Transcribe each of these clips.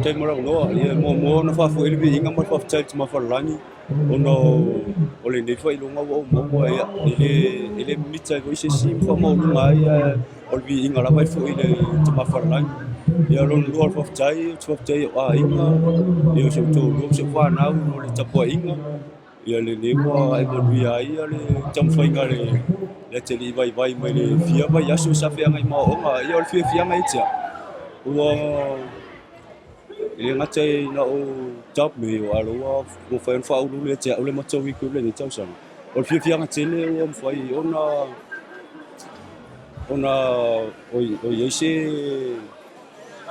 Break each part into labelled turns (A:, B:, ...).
A: Faafetai mo le avanoa. Ia e muamua ona faafo'i le viiga ma le faafetai i le Tama Falelagi ona o lenei faailoga ua ou maua, ia, e le mimita ai foi se isi ma faamaualuga ai, ae o le viiga lava e fo'i i le Tama Falelagi. Ia, lona lua o le faafetai, ou te faafetai i ou aiga, ia o si ou toalua ma si ou fanau ona o le tapuaiga. Ia lenei ua e manuia ai le taumafaiga a le atalii vaivai mai le fia vaiaso sa feagai ma aoaoga. Ia o le fiafiaga ia te au, ua e le gata ina ou top me o alo ua mafai ona faauluulu ia te au le matou recruit lenei tausaga. O le fiafiaga tele ua mafai ona o i ai se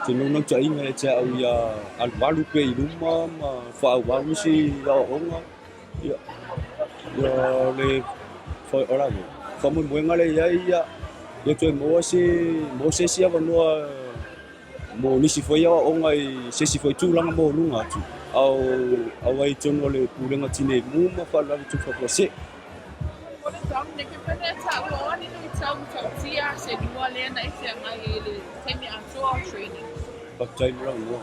A: naunautaiga ia te au ia alualu pea i luma ma faaauau nisi aoaoga. Ia, ia le o la faamoemoega lea i ai, ia, ia toe maua se isi avanoa mo nisi foi aoaoga i se isi foi tulaga maualuga atu, au ai totonu o le Pulega Tinei Mu ma Faalavelave Tutupu Faafuasei.
B: O le Dominic, e pei ona taua o ni luitau matautia se lua lea na e feagai ai i le taimi atoa o training?
A: Faafetai mo le avanoa.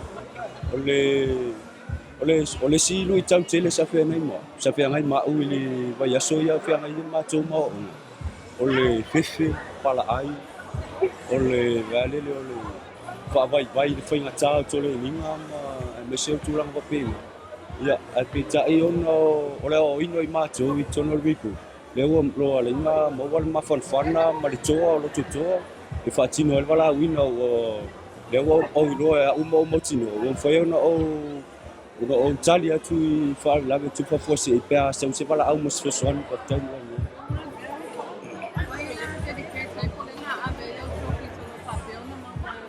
A: O le isi luitau tele sa feagai ma au i le vaiaso ia o feagai ai matou ma aoaoga, o le fefe palaai, o le valele, o le faavaivai i le faigata o toleniga ma aemaise o tulaga faapena. Ia, ae peitai ona o le aoaoina o i matou i totonu o le recruit, lea ua loa alaiga maua le mafanafana ma le toa o loto toa e faatino ai le valaauina ua lea ua ou iloa e au ma ou mautinoa ua mafai ona ou tali atu i faalavelave tupu faafuasei pe a sau se valaau ma se fesoasoani. Faafetai mo le avanoa.
B: Mai e le dedicate ai po le na ave ai au trophy tonu faapea ona maua ai.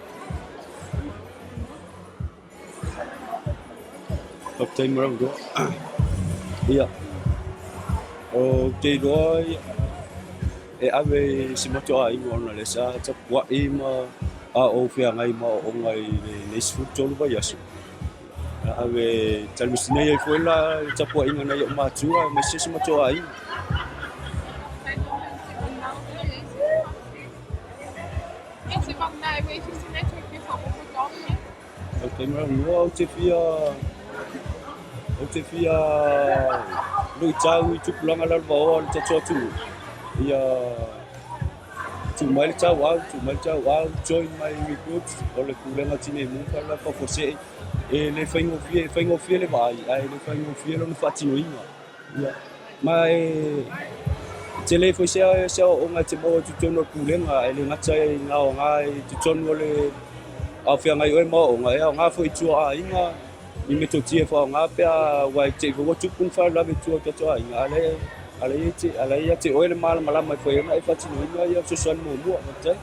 A: Faafetai mo le avanoa. Ia, ou te iloa e ave i si matou aiga ona lea sa tapuai ma a ou feagai ma aoaoga i lenei 13 vaiaso. Ave talumasinei ai foi la le tapuaiga nai ou matua aemaise si matou aiga.
B: Faafetai Dominic, se ona o ai se E se vagana e wei se network e faaopoopo Dominic.
A: Faafetai mo le avanoa. Ou te fia luitau i tupulaga lalovaoa o le tatou atunuu. Ia tuu mai le tauau, tuu mai le tauau, join mai recruit o le Pulega Tinei Mu Faalavelave Faafuasei. E le faigofie, e faigofie le vaai, ae le faigofie lona faatinoina. Ia, ma e tele foi se aoaoga e te maua i totonu o le Pulega, e le gata i ngā aoga i totonu o le a o feagai oe ma aoaoga, e aoga foi i tua o aiga, i metotia e faaaoga pe a ua e te i ua tupu ni faalavelave i tua o tatou aiga, a o la e ia te oe le malamalama e fai ai ona e faatinoina ia fesoasoani muamua. Faafetai.